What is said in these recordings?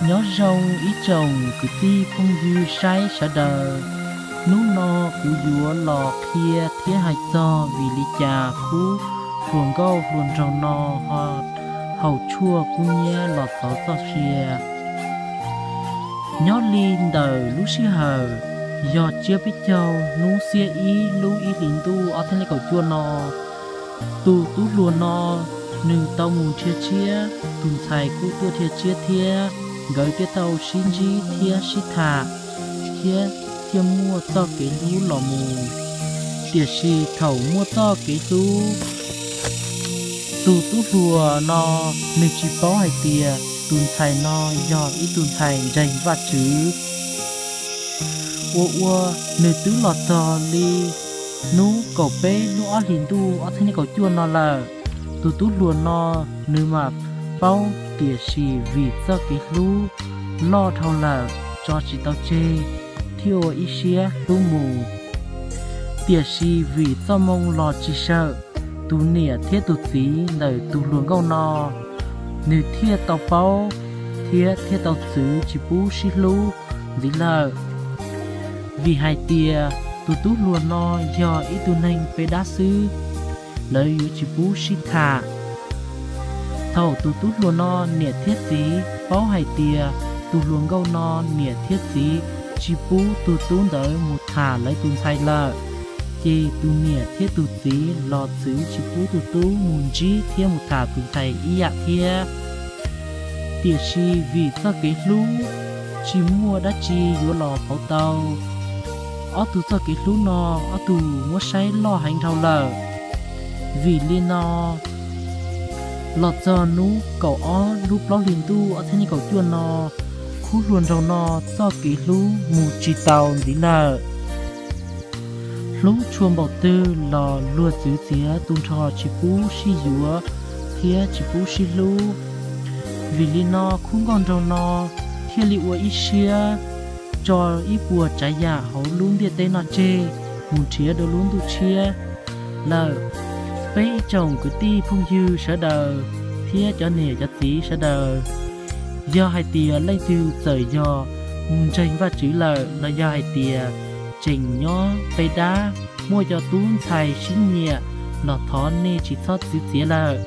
Nyob zoo ib tsoom kwv tij phooj ywg saib sawv daws. Hnub no kuv yuav los qhia thiab hais txog vim li cas khub hluas nkauj hluas nraug no ho haus tshuaj kub hnyiab los txog txoj sia. Nyob li ntawm lub sij hawm yog tsiab peb caug hnub xiab ib lub ib hlis ntuj ob txhiab kaum cuaj no, tus tub hluas no nws tau mus nrhiav tshiab, tus ntxhais kuj tuaj nrhiav tshiab thiab, nkawd thiaj tau sib ntsib thiab sib tham, thiab thiaj muaj txoj kev hlub los mus. Tiam sis thaum muaj txoj kev hlub, tus tub hluas no nws tsis paub hais tias tus ntxhais no yog ib tug ntxhais ntseeg Vajtswv. Ua ua nws twb los txog li hnub kaum peb lub ob hlis ntuj ob txhiab kaum cuaj no lawm. Tus tub hluas no nws mam paub, tiam sis vim txoj kev hlub loj dhau lawm tso tsis tau tseg, thiaj ua ib siab hlub mus. Tiam sis vim txoj moo los tsis sawm, tus niam thiab tus txiv ntawm tus hluas nkauj no nws thiaj tau paub thiab thiaj tau txwv tsis pub sib hlub ntxiv lawm. Vim hais tias tus tub hluas no yog ib tug neeg peb dab xwb, lawv yuav tsis pub sib tham. Thaum tus tub hluas no niam thiab txiv paub hais tias tus hluas nkauj no niam thiab txiv tsis pub tus tub ntawd mus tham lawv tus ntxhais lawm, ces tus niam thiab tus txiv los txwv tsis pub tus tub mus ntsib thiab mus tham tus ntxhais ib yam thiab. Tiam sis vim txoj kev hlub tsis muaj dab tsi yuav los pauv tau, ob tug txoj kev hlub no ob tug muab saib loj heev dhau lawm. Vim li no, los txog hnub kaum ob lub plaub hlis ntuj ob txhiab kaum cuaj no, khub hluas nraug no txoj kev hlub mus tsis tau ntxiv lawm. Hlub tshua npaum twg los luag txwv txiav tu nrho tsis pub sib yuav thiab tsis pub sib hlub. Vim li no khub nkauj nraug no thiaj li ua ib siab tso ib puas tsav yam hauv lub ntiaj teb no tseg mus nrhiav dua lub ntuj tshiab lawm. Peb ib tsoom kwv tij phooj ywg sawv daws thiab cov niam cov txiv sawv daws, yog hais tias leej twg txawm yog mus ntseeg Vajtswv lawm los yog hais tias tseem nyob peb dab, muaj cov tub ntxhais sib nyiam los thov nej tsis txhob txwv txiav lawm.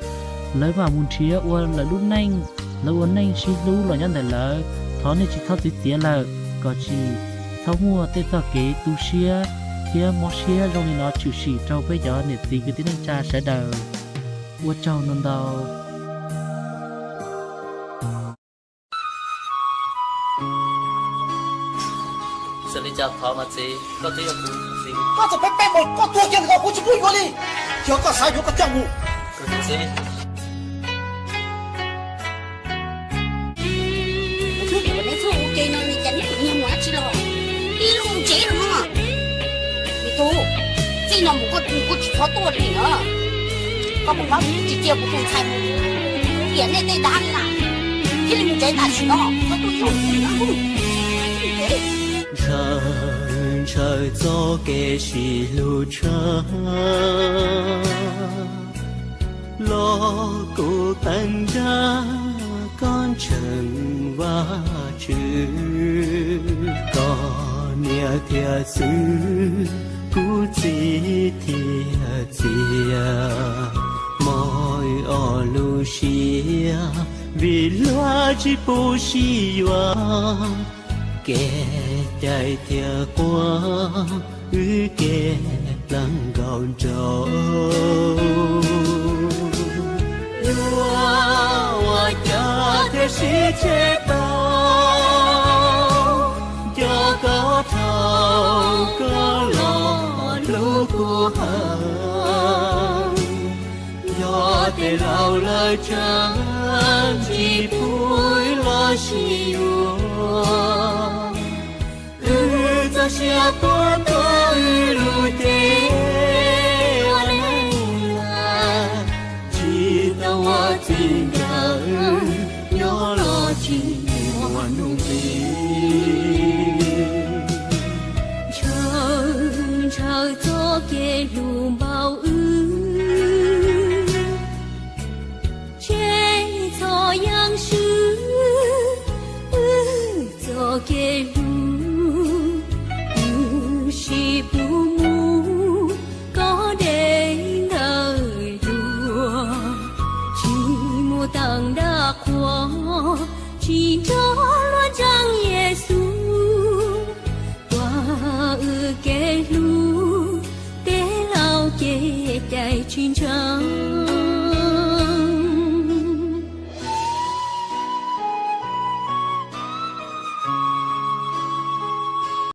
Lawv mam mus nrhiav ua lawv lub neej, lawv ua neej sib hlub los nyob ntawm lawv, thov nej tsis txhob txwv txiav lawm, kom tsis txhob muaj tej txoj kev tu siab thiab mob siab zoo li no tshwm sim rau peb cov niam txiv kwv tij neej tsa sawv daws. Ua tsaug ntau ntau. Xws li cas thov mas txiv, koj twb yog kuv txiv. Koj txawm peb peb mus koj tuag kiag nkaus kuv tsis pub yuav li. Yog koj xav yuav koj coj mus. Kuv txiv. Neb txhob ua ke no, cas neb mus dab tsi los? Ib lub mus tsev los no. Me tub, txij no mus koj kuj tsis txhob tuaj li na. Koj mus no tsis cia kuv tus ntxhais mus tiam nej tej dab li na, thiaj li mus tsev tam sim no, txhob tuaj ib zaug li na. Ntshaw, ntshaw txoj kev sib hlub tshaj, los kuv teev nrag koj ntseeg Vajtswv, koj niam thiab txiv, kuv txiv thiab txiv, mob ob lub siab vim luag tsis pub sib yuav, kev cai thiab quaj wb kev plaub nkaus nraug. Yuav ua cas thiaj sib tseg tau, nco koj dhau koj los hlub kuv heev. Yog tej laus lawv tseem tsis pub los sib yuav, wb txoj sia tuaj tuaj wb lub cev ua neej lawm, tsis tau ua txiv nkawd nyob los tsis muaj hnub nqi. Ntshaw, ntshaw txoj kev hlub npaum wb, tseg txhob yeej swb wb. Kev hlub, wb sib pub mus kom deb ntawm duav, tsis mus tawm nram qhuav, tsis nrog luag ntseeg Yexus. Tuav wb kev hlub, tej laus ces cais tsis ntseeg.